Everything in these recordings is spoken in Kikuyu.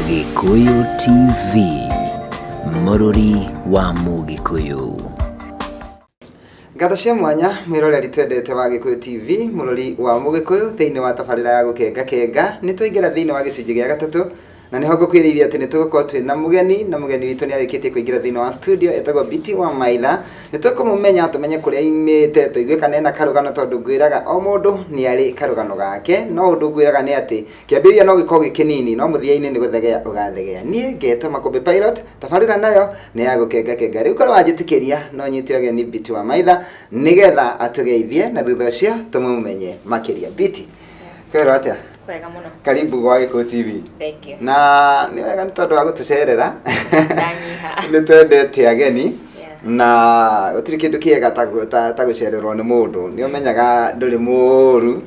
Gĩkũyũ TV, mũrũri wa Mũgĩkũyũ. Ngatho cia mwanya mwĩroreri twendete wa Gĩkũyũ TV, mũrori wa Mũgĩkũyũ, thĩinĩ wa tabarĩra ya Gũkenga Kenga. Nĩ twaingĩra thĩinĩ wa gĩcunjĩ gĩa gatatũ, na nĩho ngũkwĩrĩire atĩ nĩ tũgũkorwo twĩ na mũgeni, na mũgeni witũ nĩ arĩkĩtie kũingĩra thĩinĩ wa studio, etagwo Biti wa Maitha. Nĩ tũkũmũmenya, tũmenye kũrĩa aimĩte, tũigue kana ena karũgano, tondũ ngwĩraga o mũndũ nĩ arĩ karũgano gake, no ũndũ ngwĩraga nĩ atĩ kĩambĩrĩria no gĩkorwo gĩ kĩnini, no mũthia-inĩ nĩ gũthegea ũgathegea. Niĩ ngetwo Makũmbĩ Pilot, tabarĩra nayo nĩ ya Gũkenga Kenga. Rĩu korwo wanjĩtĩkĩria, no nyite ũgeni Biti wa Maitha nĩgetha atũgeithie, na thutha ũcio tũmũmenye makĩria. Biti, kwĩrwo atĩa? Wega mũno. Karibu gwa Gĩkũyũ TV. Thank you. Na nĩ wega nĩ tondũ wa gũtũcerera. Ndanyiha. Nĩ twendete ageni. Na gũtirĩ kĩndũ kĩega ta gũcererwo nĩ mũndũ. Nĩ ũmenyaga ndũrĩ mũru.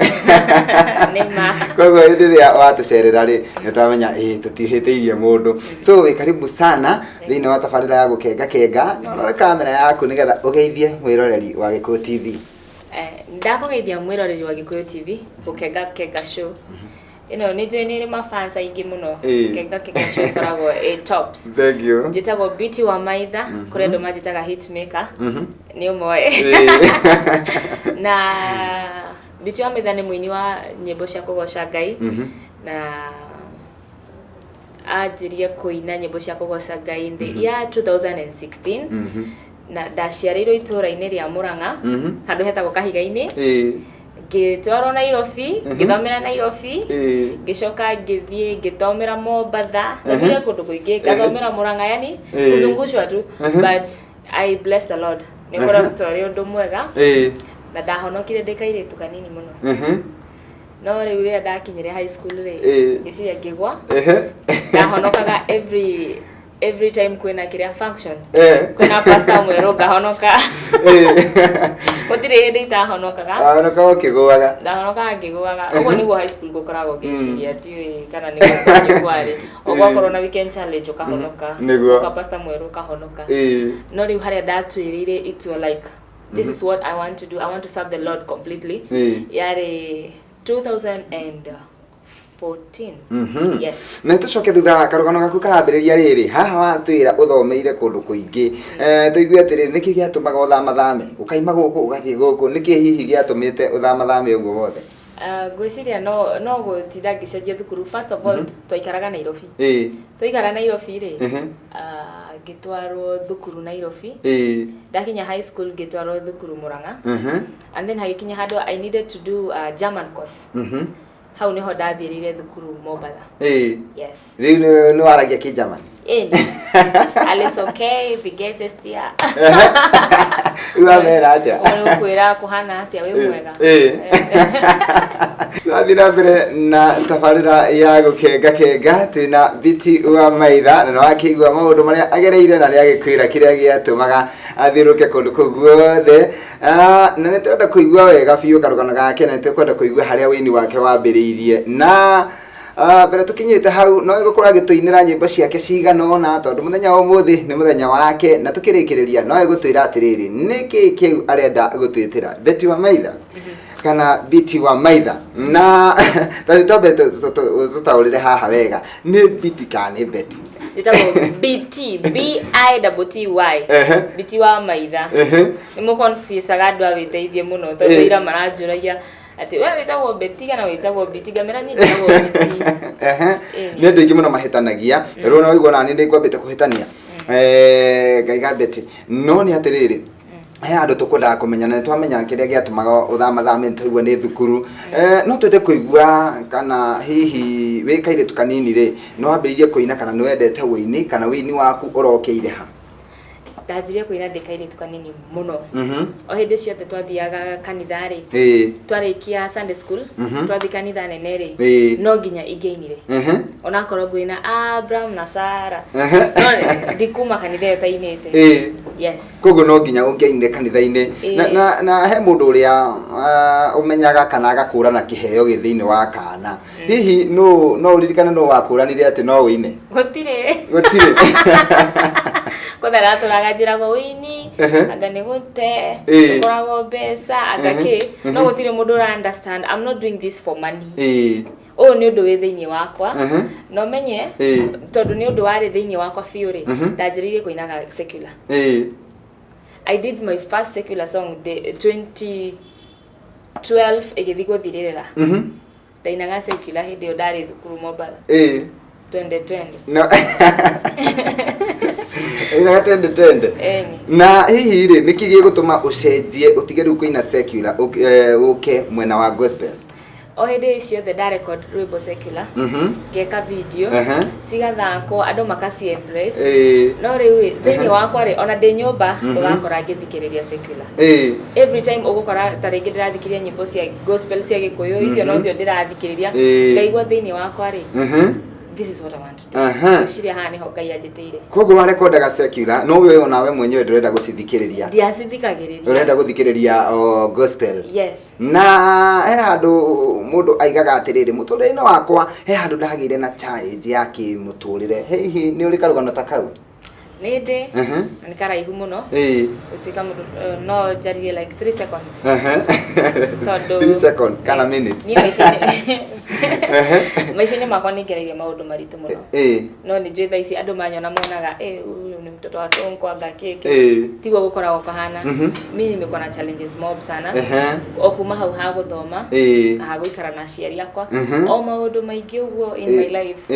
Nĩ ma. Koguo hĩndĩ ĩrĩa watũcerera rĩ, nĩ twamenya ĩĩ tũtihĩtĩirie mũndũ. So wĩ karibu sana thĩinĩ wa tabarĩra ya Gũkenga Kenga. Na ũrore kamera yaku nĩgetha ũgeithie mwĩroreri wa Gĩkũyũ TV. Ndakũgeithia mwĩroreri wa Gĩkũyũ TV, Gũkenga Kenga Show. Ĩno nĩ njũĩ nĩ ĩrĩ mafans aingĩ mũno. Gũkenga Kenga Show ĩkoragwo ĩ tops. Thank you. Njĩtagwo Beauty wa Maitha, kũrĩ andũ manjĩtaga Hitmaker. Nĩ ũmoĩ. Na Beauty wa Maitha nĩ mũini wa nyĩmbo cia kũgoca Ngai. Na anjirie kũina nyĩmbo cia kũgoca Ngai thĩ ya 2016. Na ndaciarĩirwo itũũra-inĩ rĩa Murang'a, handũ hetagwo Kahiga-inĩ. Ngĩtwarwo Nairobi, ngĩthomera Nairobi, ngĩcoka ngĩthiĩ ngĩthomera Mombatha, thomire kũndũ kũingĩ, ngathomera Murang'a, yani kuzungushwa tu, but I bless the Lord, nĩ ũkoretwo arĩ ũndũ mwega. Na ndahonokire ndĩ kairĩtu kanini mũno. No rĩu rĩrĩa ndakinyire high school rĩ, ngĩciria ngĩgwa. Ndahonokaga every time kwĩna kĩrĩa function, kwĩna pastor mwerũ, ngahonoka. Gũtirĩ hĩndĩ itahonokaga. Wahonokaga ũkĩgũaga. Ndahonokaga ngĩgũaga. Ũguo nĩguo high school gũkoragwo, ngĩciria ndiũĩ kana nĩguo kwanyu kwarĩ. Ũgakorwo na weekend challenge, ũkahonoka. Ũka pastor mwerũ, ũkahonoka. No rĩu harĩa ndatuĩrĩire itua, like, this is what I want to do, I want to serve the Lord completely, yarĩ 2014. Yes. Na tũcoke thutha, karũgano gaku karambĩrĩria rĩrĩ haha watwĩra ũthomeire kũndũ kũingĩ. Tũigue atĩrĩrĩ, nĩkĩ gĩatũmaga ũthamathame, ũkaima gũkũ ũgathiĩ gũkũ? Nĩkĩ hihi gĩatũmĩte ũthamathame ũguo wothe? Ngwĩciria no gũtinda ngĩcenjia thukuru. First of all, twaikaraga Nairobi. Twaikara Nairobi rĩ, ngĩtwarwo thukuru Nairobi. Ndakinya high school, ngĩtwarwo thukuru Murang'a. And then hagĩkinya handũ I needed to do a German course. Hau nĩho ndathiĩrĩire thukuru Mombatha. Yes. Rĩu nĩ waragia Kĩnjamani? Ĩni. Alles okay, wie geht es dir? Rĩu wamera atĩa? Ũguo nĩ ũkwĩra kũhana atĩa, wĩ mwega. Tũrathiĩ na mbere na tabarĩra ya Gũkenga Kenga, twĩna Biti wa Maitha, na nĩwakĩigua maũndũ marĩa agereire na nĩagĩkwĩra kĩrĩa gĩatũmaga athiũrũke kũndũ kũu guothe. Na nĩ tũrenda kũigua wega biũ karũgano gake, na nĩ tũkwenda kũigua harĩa wĩini wake wambĩrĩirie. Na mbere tũkinyĩte hau, no egũkorwo agĩtũinĩra nyĩmbo ciake cigana ũna, tondũ mũthenya wa ũmũthĩ nĩ mũthenya wake. Na tũkĩrĩkĩrĩria, no egũtwĩra atĩrĩrĩ, nĩkĩ kĩu arenda gũtwĩtĩra Betty wa Maitha kana Biti wa Maitha. Na tondũ twambe tũtaũrĩre haha wega, nĩ Biti kana nĩ Betty? Njĩtagwo BT, B I T T Y. BT wa Maitha. Nĩ mũconfusaga andũ a wĩteithie mũno, tondũ ira maranjũragia atĩ we wĩtagwo Betty kana wĩtagwo BT, ngamĩra niĩ njĩtagwo BT. Nĩ andũ aingĩ mũno mahĩtanagia. Rĩu ona waigua nani nĩ ngwambĩte kũhĩtania. Ngaiga Betty, no nĩ atĩrĩrĩ, he andũ tũkwendaga kũmenya, na nĩ twamenya kĩrĩa gĩatũmaga ũthamathame, nĩ twaigua nĩ thukuru. No twende kũigua kana hihi wĩ kairĩtu kanini rĩ, nĩ wambĩrĩirie kũina, kana nĩ wendete ũini, kana ũini waku ũrokeire ha? Ndanjirie kũina ndĩ kairĩtu kanini mũno. O hĩndĩ ciothe twathiaga kanitha rĩ, twarĩkia Sunday school, twathiĩ kanitha nene rĩ, no nginya ingĩainire, onakorwo ngũina Abraham na Sarah, no ndikuma kanitha ĩyo tainĩte. Yes. Koguo no nginya ũngĩainire kanitha-inĩ. Na he mũndũ ũrĩa ũmenyaga kana agakũrana kĩheo gĩ thĩinĩ wa kana. Hihi no ũririkane nũ wakũranire atĩ no ũine? Gũtirĩ. Gũtirĩ. Kwanza ndatũraga njĩragwo ũini anga nĩ gũte ũkoragwo mbeca anga kĩ, no gũtirĩ mũndũ ũra understand I'm not doing this for money. Ũyũ nĩ ũndũ wĩ thĩinĩ wakwa. Na ũmenye, tondũ nĩ ũndũ warĩ thĩinĩ wakwa biũ rĩ, ndanjĩrĩirie kũinaga secular. I did my first secular song the 2012 ĩgĩthiĩ gũthirĩrĩra. Ndainaga secular hĩndĩ ĩyo ndarĩ thukuru Mombatha. Twende twende. No. Ĩnaga twende twende. Ĩni. Na hihi rĩ, nĩkĩ gĩgũtũma ũcenjie ũtige rĩu kũina secular, ũke mwena wa gospel? O hĩndĩ ciothe nda record rwĩmbo secular, ngeka video, cigathakwo, andũ makaci embrace. No rĩu ĩ, thĩinĩ wakwa rĩ, ona ndĩ nyũmba ndũgakora ngĩthikĩrĩria secular. Every time ũgũkora ta rĩngĩ ndĩrathikĩrĩria nyĩmbo cia gospel cia Gĩkũyũ, icio nocio ndĩrathikĩrĩria. Ngaigua thĩinĩ wakwa rĩ, this is what I want to do. Ngwĩciria haha nĩho Ngai anjĩtĩire. Koguo warekondaga secular, no we onawe mwenyewe ndũrenda gũcithikĩrĩria? Ndiacithikagĩrĩria. Ũrenda gũthikĩrĩria o gospel? Yes. Na he handũ mũndũ aigaga atĩrĩrĩ, mũtũrĩre-inĩ wakwa he handũ ndagĩire na challenge ya kĩmũtũrĩre, hihi nĩ ũrĩ karũgano ta kau? Nĩ ndĩ. Na nĩ karaihu mũno. Gũtuĩka mũndũ, no njarie like 3 seconds. Tondũ 3 seconds kana minutes? Niĩ maica-inĩ makwa nĩ ngereire maũndũ maritũ mũno. No nĩ njũĩ thaa ici andũ manyona monaga, huyu ni mtoto wa Sonko anga kĩkĩ. Tiguo gũkoragwo kũhana. Mi nimekuwa na challenges mob sana. O kuma hau ha gũthoma, na ha gũikara na aciari akwa. O maũndũ maingĩ ũguo in my life.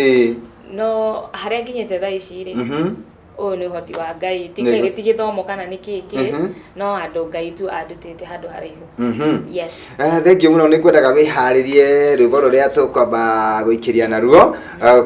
No harĩa nginyĩte thaa ici rĩ, ũyũ nĩ ũhoti wa Ngai, ti ti gĩthomo kana nĩ kĩ kĩ, no handũ Ngai tu andutĩte handũ haraihu. Yes. Thengiũ mũno, nĩ ngwendaga wĩharĩrie rwĩmbo rũrĩa tũkwamba gũikĩria naruo,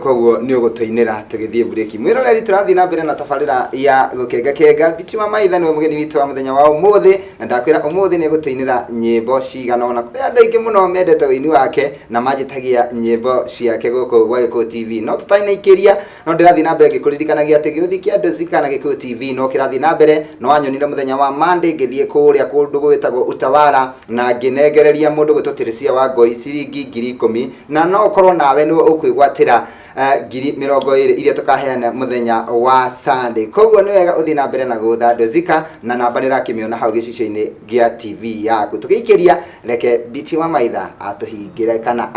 koguo nĩ ũgũtũinĩra tũgĩthiĩ mburĩki. Mwĩroreri, tũrathiĩ na mbere na tabarĩra ya gũkenga kenga. Biti wa Maitha nĩwe mũgeni witũ wa mũthenya wa ũmũthĩ, na ndakwĩra ũmũthĩ nĩ egũtũinĩra nyĩmbo cigana ũna. Kũrĩ andũ aingĩ mũno mendete ũini wake na manjĩtagia nyĩmbo ciake gũkũ gwa Gĩkũyũ TV. No tũtanaikĩria, no ndĩrathiĩ na mbere ngĩkũririkanagia atĩ gĩũthi kĩa Ndũzika na Gĩkũyũ TV no kĩrathiĩ na mbere. No wanyonire mũthenya wa Monday ngĩthiĩ kũrĩa kũndũ gwĩtagwo Utawala na ngĩnengereria mũndũ gwĩtwo Teresia wa Ngoi ciringi 10,000, na no ũkorwo nawe nĩwe ũkwĩgwatĩra 20,000 iria tũkaheana mũthenya wa Sunday. Koguo nĩ wega ũthiĩ na mbere na gũtha Ndũzika, na namba nĩ ũrakĩmĩona hau gĩcicio-inĩ gĩa TV yaku. Tũgĩikĩria, reke Biti wa Maitha atũhingĩre kana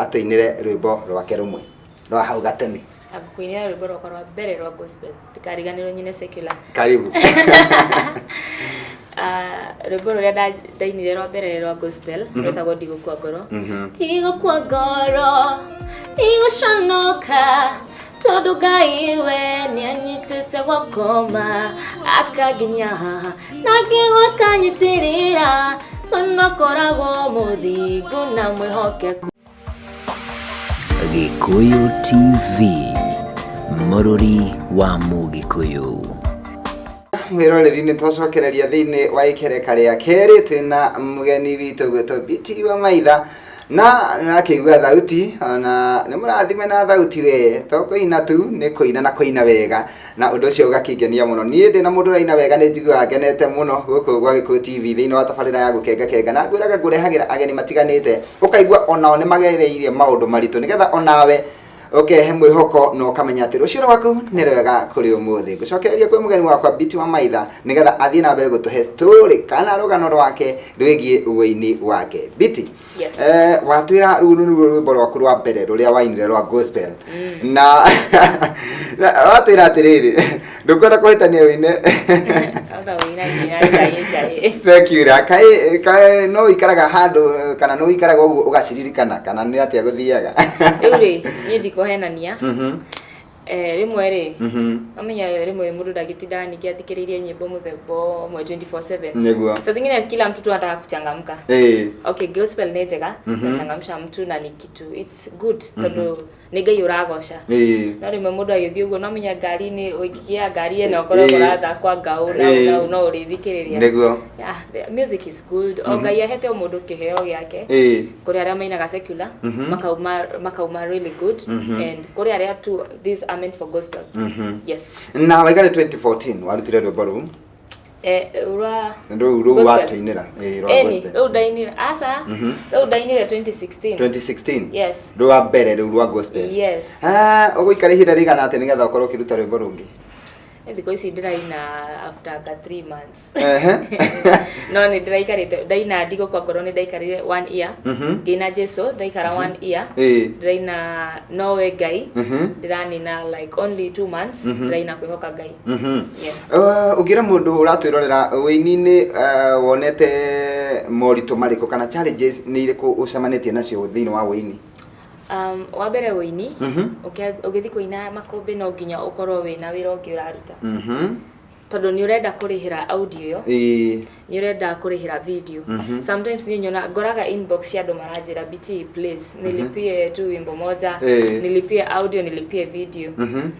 atũinĩre rwĩmbo rwake rũmwe rwa hau gatene. Ngũkũinĩra rwĩmbo rwakwa rwa mbere rwa gospel, ndikariganĩrwo nyine secular. Karibu. Rwĩmbo rũrĩa ndainire rwa mbere rwa gospel rwĩtagwo Ndigũkua Ngoro. Ndigũkua ngoro, ndigũconoka, tondũ Ngai we nĩanyitĩte gwakoma akanginya haha na ngĩgwa akanyitĩrĩra, tondũ akoragwo mũthingu na mwĩhokeku. Gĩkũyũ TV, mũrũri wa Mũgĩkũyũ. Mwĩroreri, nĩ twacokereria thĩinĩ wa ikereka rĩa kerĩ, twĩna mũgeni witũ gwĩtwo Biti wa Maitha, na nakĩigua thauti ona nĩ mũrathime na thauti we, to kũina tu, nĩ kũina na kũina wega, na ũndũ ũcio ũgakĩngenia mũno. Niĩ ndĩ na mũndũ ũraina wega nĩ njiguaga ngenete mũno gũkũ gwa Gĩkũyũ TV thĩinĩ wa tabarĩra ya gũkenga kenga, na ngwĩraga ngũrehagĩra ageni matiganĩte, ũkaigua onao nĩ magereirie maũndũ maritũ, nĩgetha onawe ũkehe mwĩhoko na ũkamenya atĩ rũciũ rwaku nĩ rwega kũrĩ ũmũthĩ. Ngũcokereria kwĩ mũgeni wakwa Biti wa Maitha nĩgetha athiĩ na mbere gũtũhe story kana rũgano rwake rwĩgiĩ ũini wake. Biti, Yes. Watwĩra rũu nĩruo rwĩmbo rwaku rwa mbere rũrĩa wainire rwa gospel, na watwĩra atĩrĩrĩ, ndũkwenda kũhĩtania wĩine Ota wĩina nginya njaĩ njaĩ. Secular. Kaĩ no ũikaraga handũ kana no ũikaraga ũguo ũgaciririkana, kana nĩ atĩa gũthiaga? Rĩu rĩ, niĩ ndikũhenania. Rĩmwe rĩ, amenya rĩmwe mũndũ ndagĩtindaga ningĩ athikĩrĩirie nyĩmbo mũthemba ũmwe 24/7. Saa zingine kila mtu tu anataka kuchangamka. Okay, gospel nĩ njega, inachangamsha mtu na ni kitu, it's good, tondũ nĩ Ngai ũragoca. No rĩmwe mũndũ agĩthiĩ ũguo, no menya ngari-inĩ, ũingĩkĩra ngari ĩno ũkorwo kũrathakwa ngaũ na nau no ũrĩthikĩrĩria. Yeah, the music is good. O Ngai ahete o mũndũ kĩheo gĩake. Kũrĩ arĩa mainaga secular, makauma really good, and kũrĩ arĩa tu these are meant for gospel. Yes. Na waiga nĩ 2014 warutire rwĩmbo rũu? Rwa Rũu gospel. Watũinĩra, rwa Ĩni, gospel. rũu ndainire, aca, rũu ndainire 2016. 2016? Yes. Rwa mbere rũu rwa gospel? Yes. Ah, ũgũikara ihinda rĩigana atĩa nĩgetha ũkorwo ũkĩruta rwĩmbo rũngĩ? Thikũ ici ndĩraina after ka 3 months. No nĩ ndĩraikarĩte ndaina Ndigũkua Ngoro, nĩ ndaikarire one year. Ngĩina Jesu ndaikara one year. Ndĩraina Nowe Ngai, ndĩranina like only 2 months. Ndĩraina Kwĩhoka Ngai. Yes. Ũngĩra mũndũ ũratwĩrorera wĩini-inĩ, wonete moritũ marĩkũ kana challenges nĩ irĩkũ ũcemanĩtie nacio thĩinĩ wa wĩini? Wa mbere wĩini, ũgĩthiĩ kũina makũmbĩ no nginya ũkorwo wĩna wĩra ũngĩ ũraruta, tondũ nĩ ũrenda kũrĩhĩra audio ĩyo, nĩ ũrenda kũrĩhĩra video. Sometimes niĩ nyona ngoraga inbox cia andũ maranjĩra, "BT, please nilipie tu wimbo moja, nilipie audio, nilipie video."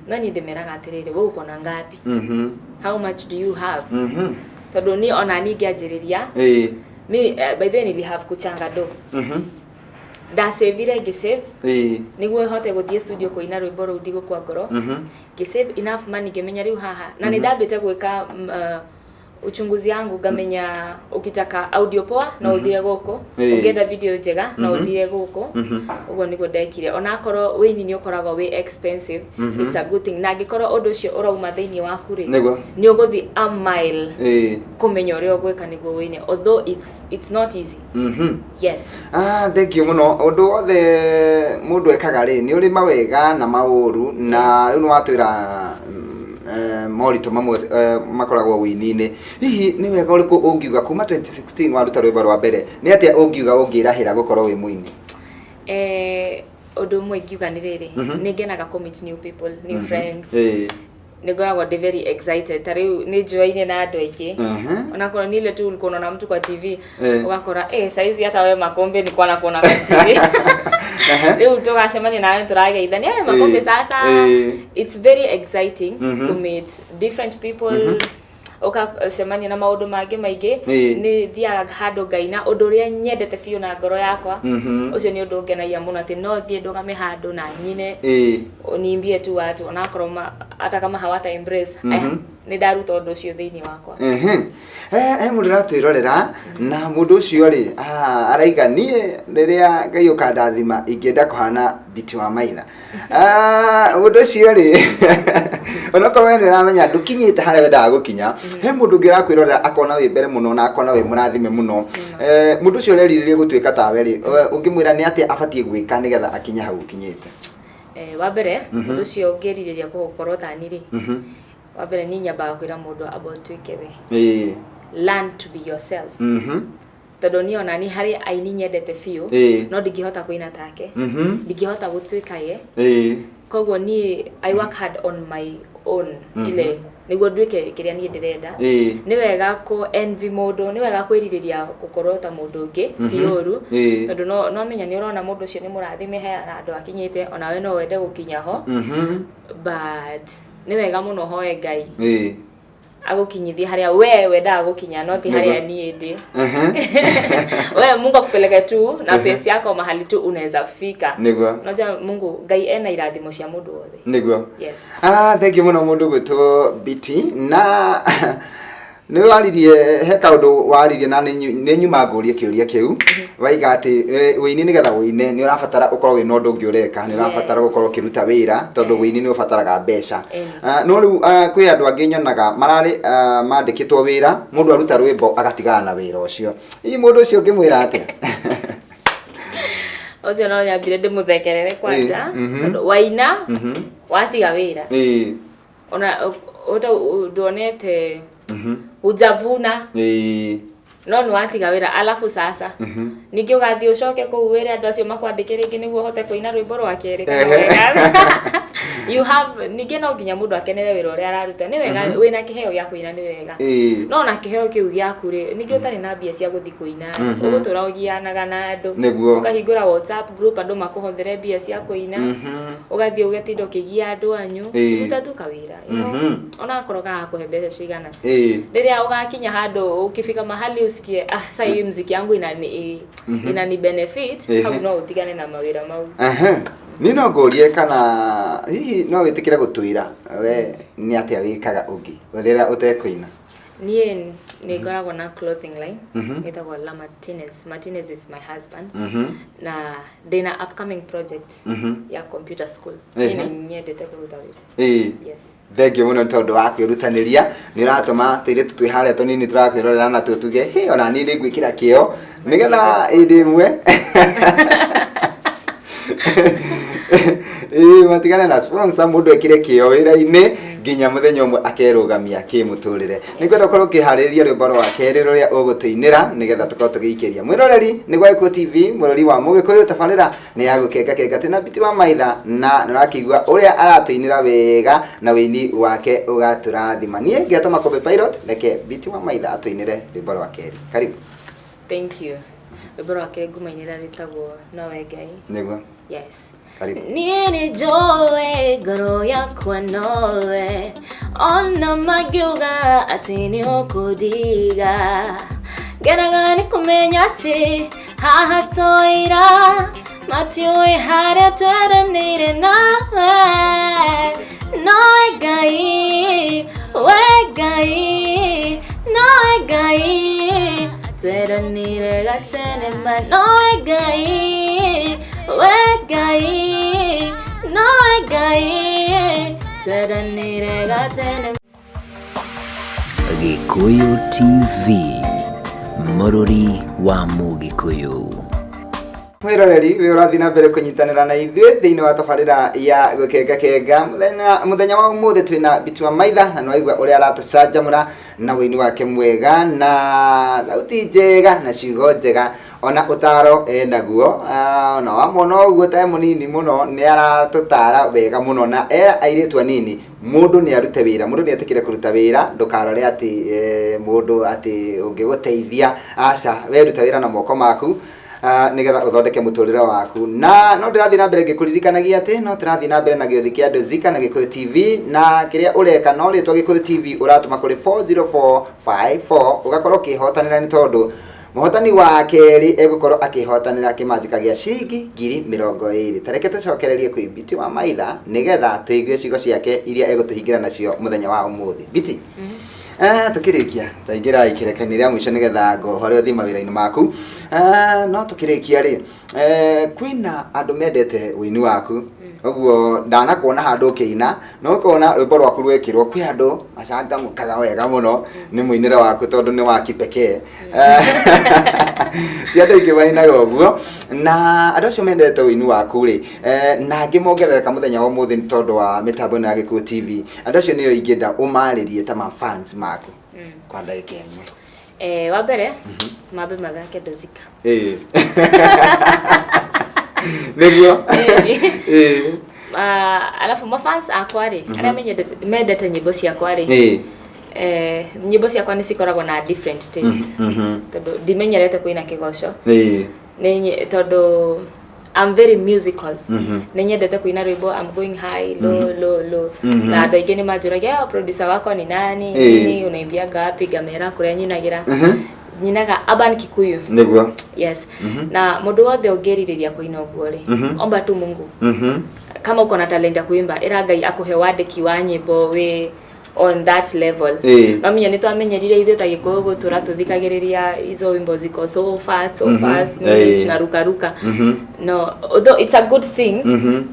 No niĩ ndĩmeraga atĩrĩrĩ, we uko na ngapi? How much do you have? Tondũ niĩ ona niĩ ngĩanjĩrĩria, mi by then nili have kuchanga do, ndasavire, ngĩsave nĩguo hote gũthiĩ studio kũina rwĩmbo rũu Ndigũkua Ngoro. Ngĩsave enough money, ngĩmenya rĩu haha na nĩ ndambĩte gwĩka uchunguzi yangu, ngamenya ukitaka audio poa no ũthire gũkũ, ũngĩenda video njega no ũthire gũkũ. Ũguo nĩguo ndekire. Onakorwo wĩini nĩ ũkoragwo wĩ expensive, it's a good thing, na angĩkorwo ũndũ ũcio ũrauma thĩinĩ waku rĩ, nĩ ũgũthiĩ a mile kũmenya ũrĩa ũgwĩka nĩguo wĩine, although it's not easy. Yes. Ah, thank you mũno. Ũndũ wothe mũndũ ekaga rĩ, nĩ ũrĩ mawega na maũru, na rĩu nĩ watwĩra moritũ mamwe makoragwo wĩini-inĩ. Hihi nĩ wega ũrĩkũ ũngiuga kuma 2016 waruta rwĩmbo rwa mbere, nĩ atĩa ũngiuga ũngĩrahĩra gũkorwo wĩ mũini? Ũndũ ũmwe ingiuga nĩ rĩrĩ, nĩ ngenaga kũ meet new people, new friends. Nĩ ngoragwo ndĩ very excited, ta rĩu nĩ njoaine na andũ aingĩ. Onakorwo ni ile tu ulikuwa unaona mtu kwa TV, ũgakora saizi hata we Makombe nilikuwa nakuona kwa TV, rĩu tũgacemania nawe tũrageithania, Makombe sasa. It's very exciting to meet different people, ũgacemania na maũndũ mangĩ maingĩ. Nĩ thiaga handũ ngaina ũndũ ũrĩa nyendete biũ na ngoro yakwa. Ũcio nĩ ũndũ ũngenagia mũno, atĩ no thiĩ ndũgame handũ na nyine, niimbie tu watu, onakorwo hata kama hawata embrace. Nĩ ndaruta ũndũ ũcio thĩinĩ wakwa. He mũndũ ũratwĩrorera na mũndũ ũcio rĩ, araiga, "Niĩ rĩrĩa Ngai ũkandathima ingĩenda kũhana Biti wa Maitha." Mũndũ ũcio rĩ, onokorwo we nĩ ũramenya ndũkinyĩte harĩa wendaga gũkinya, he mũndũ ũngĩ ũrakwĩrorera akona wĩ mbere mũno na akona wĩ mũrathime mũno. Mũndũ ũcio ũrerirĩria gũtuĩka tawe rĩ, ũngĩmwĩra nĩ atĩa abatiĩ gwĩka nĩgetha akinye hau ũkinyĩte? Wa mbere, ũndũ ũcio ũngĩrirĩria gũkorwo tani rĩ, wa mbere niĩ nyambaga kwĩra mũndũ amba ũtuĩke we. Learn to be yourself, tondũ niĩ ona niĩ harĩ aini nyendete biũ, no ndingĩhota kũina take, ndingĩhota gũtuĩka ye. Koguo niĩ I work hard on my own ile nĩguo nduĩke kĩrĩa niĩ ndĩrenda. Nĩ wega kũ envy mũndũ, nĩ wega kwĩrirĩria gũkorwo ta mũndũ ũngĩ, ti ũru, tondũ no menya nĩ ũrona mũndũ ũcio nĩ mũrathime, he handũ akinyĩte, onawe no wende gũkinya ho, but nĩ wega mũno hoe Ngai agũkinyithie harĩa we wendaga gũkinya, no ti harĩa niĩ ndĩ. We Mungu akupeleke tu na pace yako mahali tu unaweza fika. Unajua Mungu Ngai ena irathimo cia mũndũ wothe. Yes. Ah, thank you mũno mũndũ gwĩtwo Biti, na nĩ waririe he kaũndũ waririe na nĩ nyuma ngũrie kĩũria kĩu. Waiga atĩ wĩini, nĩgetha wĩine nĩ ũrabatara ũkorwo wĩna ũndũ ũngĩ ũreka, nĩ ũrabatara gũkorwo ũkĩruta wĩra, tondũ wĩini nĩ ũbataraga mbeca. No rĩu kwĩ andũ angĩ nyonaga mararĩ mandĩkĩtwo wĩra, mũndũ aruta rwĩmbo agatigana na wĩra ũcio. Hihi mũndũ ũcio ũngĩmwĩra atĩa? Ũcio no nyambire ndĩmũthekerere kwanja, tondũ waina watiga wĩra, ona ũta ndonete hujavuna, no nĩ watiga wĩra, alafu sasa ningĩ ũgathiĩ ũcoke kũu wĩre andũ acio makwandĩke rĩngĩ nĩguo ũhote kũina rwĩmbo rwa kerĩ kana wega. You have ningĩ no nginya mũndũ akenere wĩra ũrĩa araruta. Nĩ wega wĩna kĩheo gĩa kũina, nĩ wega, no na kĩheo kĩu gĩaku rĩ, ningĩ ũtarĩ na mbia cia gũthiĩ kũina, ũgũtũra ũgianaga na andũ. Ũkahingũra WhatsApp group andũ makũhothere mbia cia kũina, ũgathiĩ ũgatinda ũkĩgia andũ anyu. Ruta tu kawĩra, onakorwo karakũhe mbeca cigana. Rĩrĩa ũgakinya handũ, ukifika mahali usikie, "Ah, sasa hii mziki yangu inani benefit," hau no ũtigane na mawĩra mau. Aha. Niĩ no ngũrie kana hihi no wĩtĩkĩre gũtwĩra we nĩ atĩa wĩkaga ũngĩ rĩrĩa ũtekũina? Niĩ nĩ ngoragwo na clothing line ĩtagwo La Martinez. Martinez is my husband. Na ndĩna upcoming project ya computer school. Niĩ nĩ nyendete kũruta wĩra. Yes. Thengiũ mũno nĩ tondũ wa kwĩrutanĩria, nĩ ũratũma tũirĩtu twĩ harĩa tũnini tũrakwĩrorera na tuge hĩ, ona niĩ nĩ ngwĩkĩra kĩo nĩgetha hĩndĩ ĩmwe ĩĩ matigane na sponsor, mũndũ ekĩre kĩo wĩra-inĩ nginya mũthenya ũmwe akerũgamia kĩmũtũrĩre. Nĩ ngwenda ũkorwo ũkĩharĩrĩria rwĩmbo rwa kerĩ rũrĩa ũgũtũinĩra nĩgetha tũkorwo tũgĩikĩria mwĩroreri. Nĩ gwa Gĩkũyũ TV, mũrori wa Mũgĩkũyũ, tabarĩra nĩ ya gũkenga kenga. Twĩna Biti wa Maitha na nĩ ũrakĩigua ũrĩa aratũinĩra wega na wĩini wake ũgatũrathima. Niĩ ngetwo Makũmbĩ Pilot, reke Biti wa Maitha atũinĩre rwĩmbo rwa kerĩ. Karibu. Thank you. Rwĩmbo rwa kerĩ ngumainĩra rwĩtagwo Nowe Ngai. Nĩguo. Yes. Karibu. Niĩ nĩ njũĩ ngoro yakwa nowe, ona mangiuga atĩ nĩ ũkũndiga, ngenaga nĩ kũmenya atĩ haha tũira matiũĩ harĩa tweranĩire nawe. Nowe Ngai, we Ngai, nowe Ngai, tweranĩire gatene ma. Nowe Ngai, we Ngai, nowe Ngai, tweranĩire gatene. Gĩkũyũ TV, mũrũri wa Mũgĩkũyũ. Mwĩroreri wĩ ũrathiĩ na mbere kũnyitanĩra na ithuĩ thĩinĩ wa tabarĩra ya gũkenga kenga, mũthenya wa ũmũthĩ twĩna Biti wa Maitha na nĩwaigua ũrĩa aratũcanjamũra na wĩini wake mwega na thauti njega na ciugo njega, ona ũtaro enaguo. Ona wamwona ũguo ta e mũnini mũno, nĩ aratũtara wega mũno na era airĩtu anini mũndũ nĩ arute wĩra, mũndũ nĩ etĩkĩre kũruta wĩra. Ndũkarore atĩ mũndũ atĩ ũngĩgũteithia, aca, we ruta wĩra na moko maku nĩgetha ũthondeke mũtũrĩre waku. Na no ndĩrathiĩ na mbere ngĩkũririkanagia atĩ no tũrathiĩ na mbere na gĩũthi kĩa Dozika na Gĩkũyũ TV, na kĩrĩa ũreka no rĩtwa Gĩkũyũ TV ũratũma kũrĩ 40454 ũgakorwo ũkĩhotanĩra, nĩ tondũ mũhotani wa kerĩ egũkorwo akĩhotanĩra kĩmanjĩka gĩa ciringi 20,000. Ta reke tũcokererie kwĩ Biti wa Maitha nĩgetha tũigue ciugo ciake iria egũtũhingĩra nacio mũthenya wa ũmũthĩ. Biti, tũkĩrĩkia taingĩra ikereka-inĩ rĩa mũico nĩgetha ngohore ũthiĩ mawĩra-inĩ maku. No tũkĩrĩkia rĩ, kwĩna andũ mendete ũini waku, ũguo ndanakuona handũ ũkĩina no ũkona rwĩmbo rwaku rwekĩrwo, kwĩ andũ macangamũkaga wega mũno nĩ mũinĩre waku tondũ nĩ wa kipekee. Ti andũ aingĩ mainaga ũguo, na andũ acio mendete ũini waku rĩ, na angĩ mongerereka mũthenya wa ũmũthĩ nĩ tondũ wa mĩtambo ĩno ya Gĩkũyũ TV, andũ acio nĩo ingĩenda ũmarĩrie ta ma fans maku kwa ndagĩka ĩmwe. Wa mbere mambe mathake Dozika. Ĩĩ, nĩguo ĩĩ. Alafu mafans akwa rĩ, arĩa mendete nyĩmbo ciakwa rĩ, nyĩmbo ciakwa nĩ cikoragwo na different taste tondũ ndimenyerete kũina kĩgoco. Nĩ tondũ I'm very musical, nĩ nyendete kũina rwĩmbo, I'm going high, low, low, low, na andũ aingĩ nĩ manjũragia, "Ah, producer wako ni nani? Nini unaimbiaga wapi?" Ngamera kũrĩa nyinagĩra, nyinaga urban Kikuyu. Yes, na mũndũ wothe ũngĩrirĩria kũina ũguo rĩ, omba tu Mungu. Kama uko na talent ya kuimba, ĩra Ngai akũhe wandĩki wa nyĩmbo wĩ on that level. No menya nĩ twamenyerire ithuĩ ta Gĩkũyũ gũtũra tũthikagĩrĩria hizo wimbo ziko so fast, so fast, nini, tunarukaruka. No, although it's a good thing,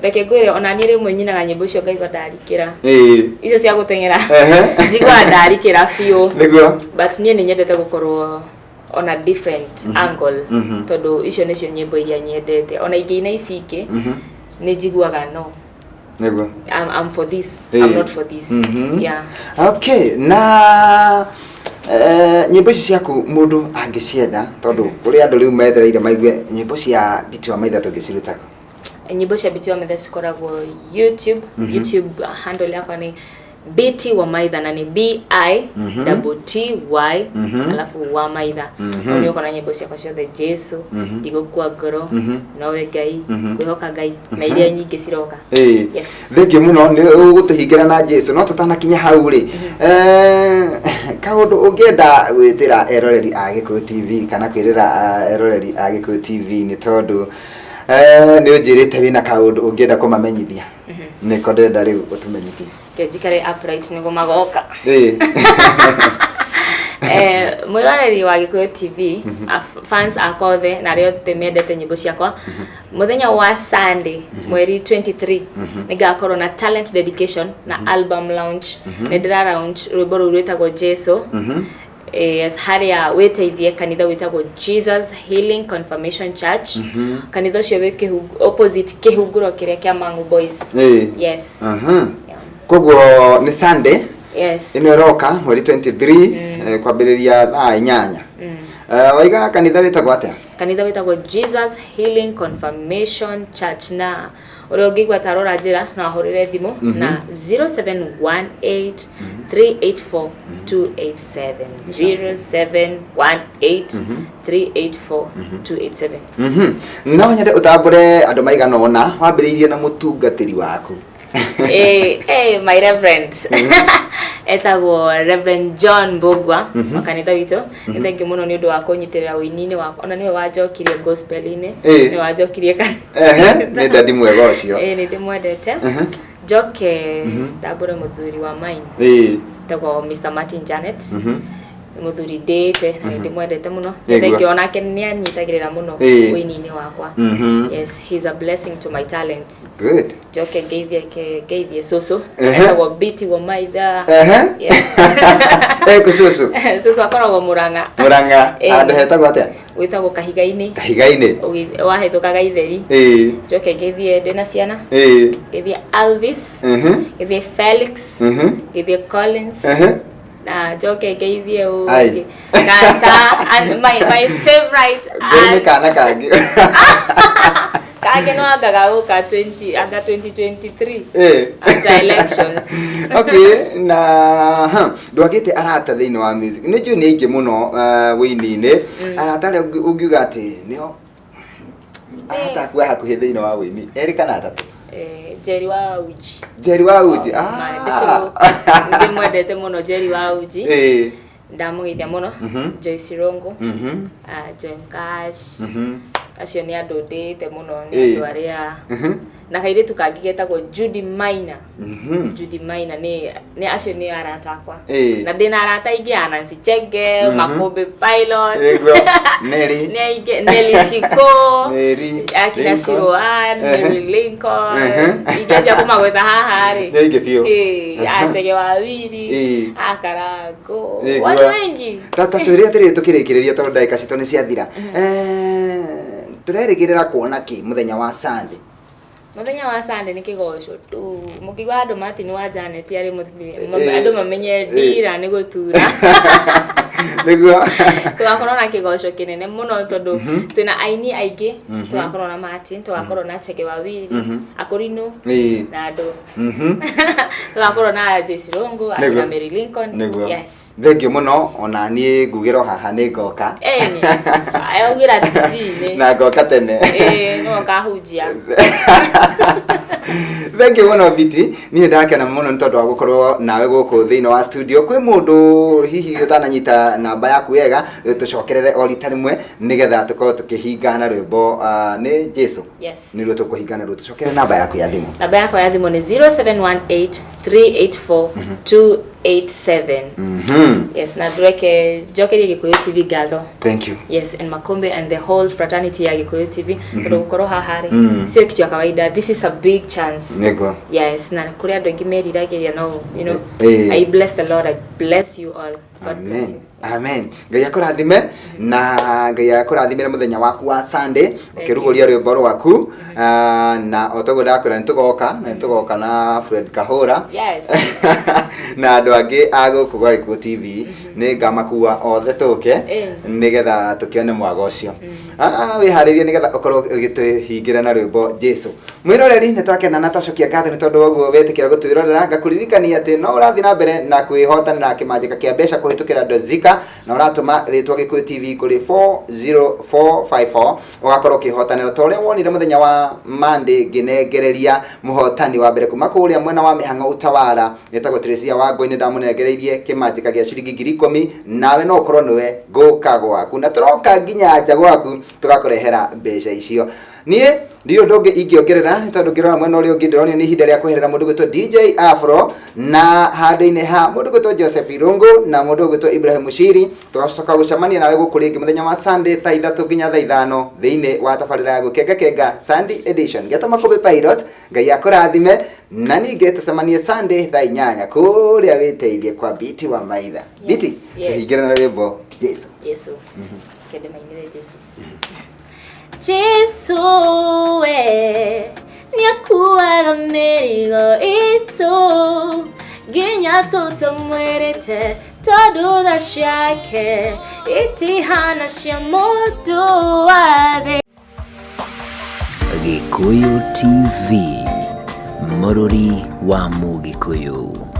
reke ngwĩre, ona niĩ rĩmwe nyinaga nyĩmbo icio ngaigua ndarikĩra, icio cia gũteng'era, njiguaga ndarikĩra biũ. But niĩ nĩ nyendete gũkorwo on a different angle, tondũ icio nĩcio nyĩmbo iria nyendete. Ona ingĩina ici ingĩ, nĩ njiguaga no I'm for this. I'm not for this. Yeah. Okay, na nyĩmbo ici ciaku mũndũ angĩcienda, tondũ kũrĩ andũ rĩu methereire maigue nyĩmbo cia Biti wa Maitha, tũngĩcirutaga? Nyĩmbo cia Biti wa Maitha cikoragwo YouTube. YouTube handle yakwa nĩ BT wa Maitha, na nĩ BITTY alafu wa Maitha. Hau nĩ ũkona nyĩmbo ciakwa ciothe, Jesu, Ndigũkua Ngoro, Nowe Ngai, Kwĩhoka Ngai, na iria nyingĩ ciroka. Yes. Thengiũ mũno nĩ ũgũtũhingĩra na Jesu. No tũtanakinya hau rĩ, kaũndũ ũngĩenda gwĩtĩra eroreri a Gĩkũyũ TV kana kwĩrĩra eroreri a Gĩkũyũ TV, nĩ tondũ nĩ ũnjĩrĩte wĩna kaũndũ ũngĩenda kũmamenyithia, nĩko ndĩrenda rĩu ũtũmenyithie. Ke njikare upright nĩguo magoka. Mwĩroreri wa Gĩkũyũ TV, fans akwa othe na arĩa othe mendete nyĩmbo ciakwa, mũthenya wa Sunday mweri 23 nĩ ngakorwo na talent dedication na album launch. Nĩ ndĩra launch rwĩmbo rũu rwĩtagwo Jesu. Yes, harĩa wĩteithie kanitha wĩtagwo Jesus Healing Confirmation Church. Kanitha ũcio wĩ opposite kĩhunguro kĩrĩa kĩa Mangu Boys. Yes. Yeah. Koguo nĩ Sunday Yes. ĩno ĩroka, mweri 23, kwambĩrĩria thaa 8. Waiga kanitha wĩtagwo atĩa? Kanitha wĩtagwo Jesus Healing Confirmation Church, na ũrĩa ũngĩigua tarora njĩra no ahũrĩre thimũ na 0718 384 287, 0718 384 287. No nyende ũtambũre andũ maigana ũna, wambĩrĩirie na mũtungatĩri waku. My reverend etagwo Reverend John Mbugua wa kanitha witũ. Nĩ thank you mũno nĩ ũndũ wa kũnyitĩrĩra ũini-inĩ wakwa, ona nĩwe wanjokirie gospel-inĩ. Nĩwe wanjokirie Ehe, nĩ dadi mwega ũcio. Nĩ ndĩmwendete. Njoke ndambũre mũthuri wa mine, etagwo Mr Martin Janet. Nĩ mũthuri ndĩĩte na nĩ ndĩmwendete mũno. Thank you, onake nĩ anyitagĩrĩra mũno ũini-inĩ wakwa. Yes, he's a blessing to my talent. Good. Njoke ngeithie ngeithie cũcũ, etagwo Biti wa Maitha. Yes. Kũ cũcũ? Cũcũ akoragwo Mũrang'a. Mũrang'a? Handũ hetagwo atĩa? Wĩtagwo Kahiga-inĩ. Kahiga-inĩ. Wahĩtũka Gaitheri. Njoke ngeithie ndĩna ciana, ngeithie Alvis, ngeithie Felix, ngeithie Collins, na njoke ngeithie Ai. ũngĩ tata and my favorite Ngũi nĩ aunt. Kana kangĩ? Kangĩ no anga gagũka 20 anga 2023 after elections. Okay, na ha ndwagĩte arata thĩinĩ wa music, nĩ njũĩ nĩ aingĩ mũno wĩini-inĩ. Arata arĩa ũngiuga atĩ nĩo arata aku a hakuhĩ thĩinĩ wa wĩini, erĩ kana atatũ? Jerry wa Uji. Jerry wa Uji. Ndĩmwendete mũno Jerry wa Uji. Ndamũgeithia mũno. Joyce Rongo, Joy Cash, acio nĩ andũ ndĩĩte mũno, nĩ andũ arĩa na kairĩtu kangĩ getagwo Judy Maina. Judy Maina, nĩ acio nĩ arata akwa. Na ndĩna arata aingĩ a Nancy Chege, Makũmbĩ Pilot. Nĩguo. Nelly. Nĩ aingĩ, Nelly Shiko, Mary akina Lincoln. Shiroan, Mary Lincoln. Ingĩanjia kũmagweta haha rĩ, Nĩ aingĩ biũ. Acege wa Wiri, Akarango, watu wengi. Ta twĩre atĩrĩrĩ, tũkĩrĩkĩrĩria tondũ ndagĩka citũ nĩ ciathira, tũrerĩgĩrĩra kuona kĩ mũthenya wa Sunday? Mũthenya wa Sunday nĩ kĩgoco tu. Mũkĩigua andũ Martin wa Janet arĩ andũ mamenye ndira nĩ gũtura. Tũgakorwo na kĩgoco kĩnene mũno tondũ twĩna aini aingĩ. Tũgakorwo na Martin, tũgakorwo na Chege wa Wiri, Akũrinũ, na andũ tũgakorwo na Joyce Rongo, akina Mary Lincoln. Yes. Thengiũ mũno, ona niĩ ngugĩro haha nĩ ngoka. Eni augĩra TV-inĩ. Na ngoka tene. Ĩĩ, no ũkahunjia. Thengiũ mũno Biti, niĩ ndakena mũno nĩ tondũ wa gũkorwo nawe gũkũ thĩinĩ wa studio. Kwĩ mũndũ hihi ũtananyita namba yaku wega, tũcokerere o rita rĩmwe nĩgetha tũkorwo tũkĩhinga na rwĩmbo, nĩ Jesu. Yes. Nĩruo tũkũhinga naruo. Tũcokere namba yaku ya thimũ. Namba yakwa ya thimũ nĩ 0718 384 287. Yes, na ndũreke njokerie Gĩkũyũ TV ngatho. Thank you. Yes, and Makombe and the whole fraternity ya Gĩkũyũ TV, tondũ gũkorwo haha rĩ sio kitu ya kawaida. This is a big chance. Yes, na kũrĩ andũ aingĩ meriragĩria, no I bless the Lord, I bless you all. God bless Amen. you. Amen. Ngai akũrathime, na Ngai akũrathimĩre mũthenya waku wa Sunday ũkĩrugũria rwĩmbo rwaku. Na o toguo ndakwĩra, nĩ tũgoka na nĩ tũgoka na Fred Kahũra na andũ angĩ a gũkũ gwa Gĩkũyũ TV. Nĩ ngamakua othe tũke nĩgetha tũkĩone mwaga ũcio. Wĩharĩrie nĩgetha ũkorwo ũgĩtũhingĩra na rwĩmbo Jesu. Mwĩroreri, nĩ twakena na twacokia ngatho nĩ tondũ wa ũguo wetĩkĩra gũtwĩrorera. Ngakũririkania atĩ no ũrathiĩ na mbere na kwĩhotanĩra kĩmanjĩka kĩa mbeca kũhĩtũkĩra Dozika, na ũratũma rĩtwa Gĩkũyũ TV kũrĩ 40454 ũgakorwo ũkĩhotanĩra, ta ũrĩa wonire mũthenya wa Monday ngĩnengereria mũhotani wa mbere kuma kũrĩa mwena wa Mĩhang'o Utawara, ĩtagwo Teresia Wangũi. Nĩ ndamũnengereirie kĩmanjĩka gĩa ciringi 10,000. Nawe no ũkorwo nĩwe ngũka gwaku, na tũroka nginya nja gwaku tũgakũrehera mbeca icio. Niĩ ndirĩ ũndũ ũngĩ ingĩongerera, nĩ tondũ ngĩrora mwena ũrĩa ũngĩ ndĩronio nĩ ihinda rĩa kweherera mũndũ gwĩtwo DJ Afro, na handũ-inĩ ha mũndũ gwĩtwo Joseph Irungu na mũndũ gwĩtwo Ibrahim Mushiri. Tũgacoka gũcemania nawe gũkũ rĩngĩ mũthenya wa Sunday thaa 3 nginya thaa 5 thĩinĩ wa tabarĩra ya Gũkenga Kenga Sunday Edition. Getwo Makũmbĩ Pilot, Ngai akũrathime, na ningĩ tũcemanie Sunday thaa 8 kũrĩa wĩteithie kwa Biti wa Maitha. Biti, tũhingĩre na rwĩmbo Jesu. Jesu. Kende mainĩre Jesu. Jesu we nĩakuaga mĩrigo itũ nginya tũtamwĩrĩte, tondũ tha ciake itihana cia mũndũ wa thĩ. Gĩkũyũ TV, mũrũri wa Mũgĩkũyũ.